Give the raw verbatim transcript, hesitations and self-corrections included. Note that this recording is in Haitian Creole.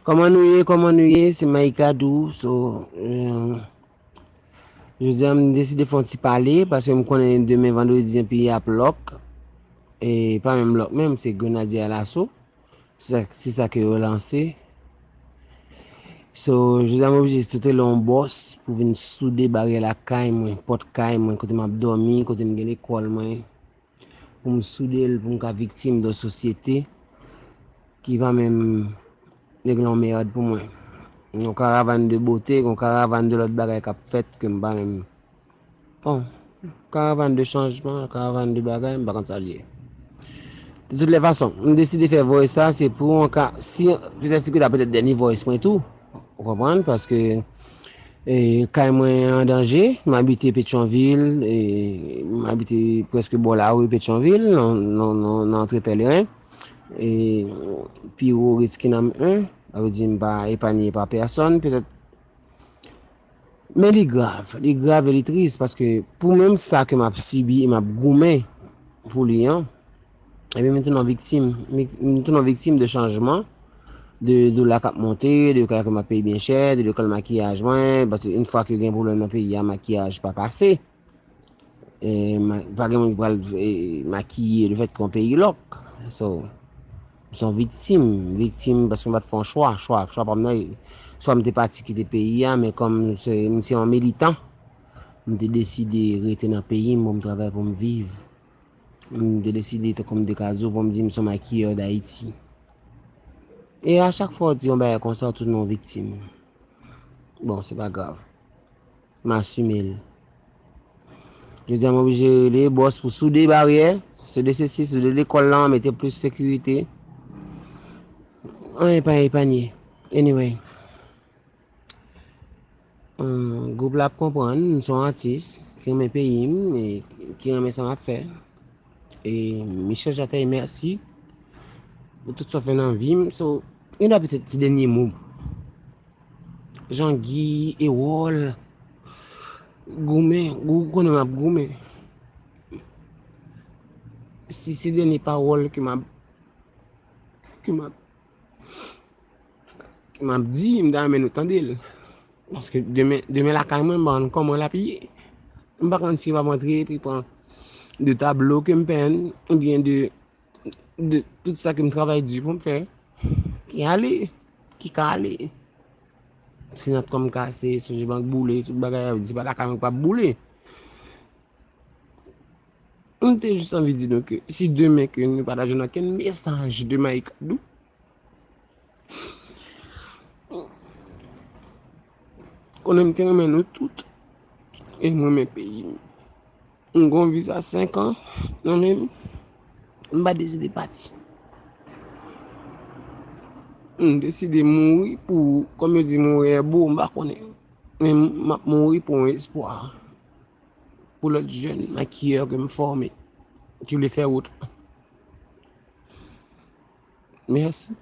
Kòman nou ye? Kòman nou ye? Se Maïka Doux. So, euh, jodi a, m deside fè yon ti pale, paske m konnen demen vandredi an, peyi a ap lòk. E pa menm lòk menm, se Grenadye Alaso. Se sa, se sa ke yo lanse. So, jodi a, m oblije sote lè yon bòs pou vin soude baryè lakay mwen, pòt kay mwen, kote m ap dòmi, kote m gen lekòl mwen, pou m soude l, pou m ka viktim de yon sosyete ki pa menm regle yon mèd pou mwen. Yon karavàn de bote, yon karavàn de lòt bagay k ap fèt ke m pa menm. Bon, karavàn de chanjman, karavàn de bagay, m pa konn sa l ye. De toutes les façons, m deside fè voice sa, se pou an ka, si, petèt si ke la petèt dènye voice mwen tou, ou konprann, paske e, kay mwen an danje, m abite Petyonvil, e, m abite prèske bò lari Petyonvil, nan, nan, nan, nan antre Pèleren, e, pi wo Ritz Kinam en, sa vle di m pa epanye pa pèsòn, petèt. Men li grav, li grav e li tris, paske pou menm sa ke m ap sibi e m ap goumen pou li an, ebyen, m tounen yon viktim. M, m tounen yon viktim de chanjman, de dola k ap monte, de kay ke m ap peye byen chè, de lekòl makiyaj mwen, paske yon fwa ke gen pwoblèm nan peyi a, makiyaj pa pase. E, ma, pa gen moun ki pral, e, makiye le fèt ke yon peyi lòk. So, m se yon viktim, viktim paske m pa t fè yon chwa, chwa, chwa pa m nan, swa m te pati kite peyi a, men kòm se, m se yon militan, m te deside rete nan peyi m pou m travay pou m viv. M te deside, tankou m te ka di w, pou m di m se yon makiyè Dayiti. E a chak fwa w di yon bagay konsa, w tounen yon viktim. Bon, se pa grav. M asime l. Jodi a, m oblije rele bòs pou soude baryè, soude sesi, soude lekòl lan, mete plis sekirite. Anyen pa epanye. Anyway. Hum, gwoup la ap konprann, m se yon atis ki renmen peyi m e ki renmen sa m ap fè. E Michel Jatay, mèsi pou tout sa w fè nan vi m. So, gen dwa petèt ti dènye mo. Jean Guy, Erol, goumen, ou konnen m ap goumen. Si se dènye pawòl ke m ap, ke m ap, ke m ap di, m ta renmen nou tande l. Paske demen, demen lakay mwen, m pa konn kòman l ap ye. M pa konn si m ap antre epi pran de tablo ke m penn, oubyen de, de tout sa ke m travay di pou m fè, ki ale, ki ka ale. Si nòt kò m kase, sonje bank boule, tout bagay, di pa lakay mwen k ap boule. M te jis anvi di nou ke si demen ke nou pa ta jwenn okenn mesaj de Maïka Doux, konnen m te renmen nou tout e m renmen peyi m. M gen yon viza senk an nan men m, m pa deside pati. M deside mouri pou, kòm yo di, mouri e bo, m pa konnen. Men m ap mouri pou yon espwa. Pou lòt jèn makiyè ke m fòme, ki vle fè wout. Mèsi.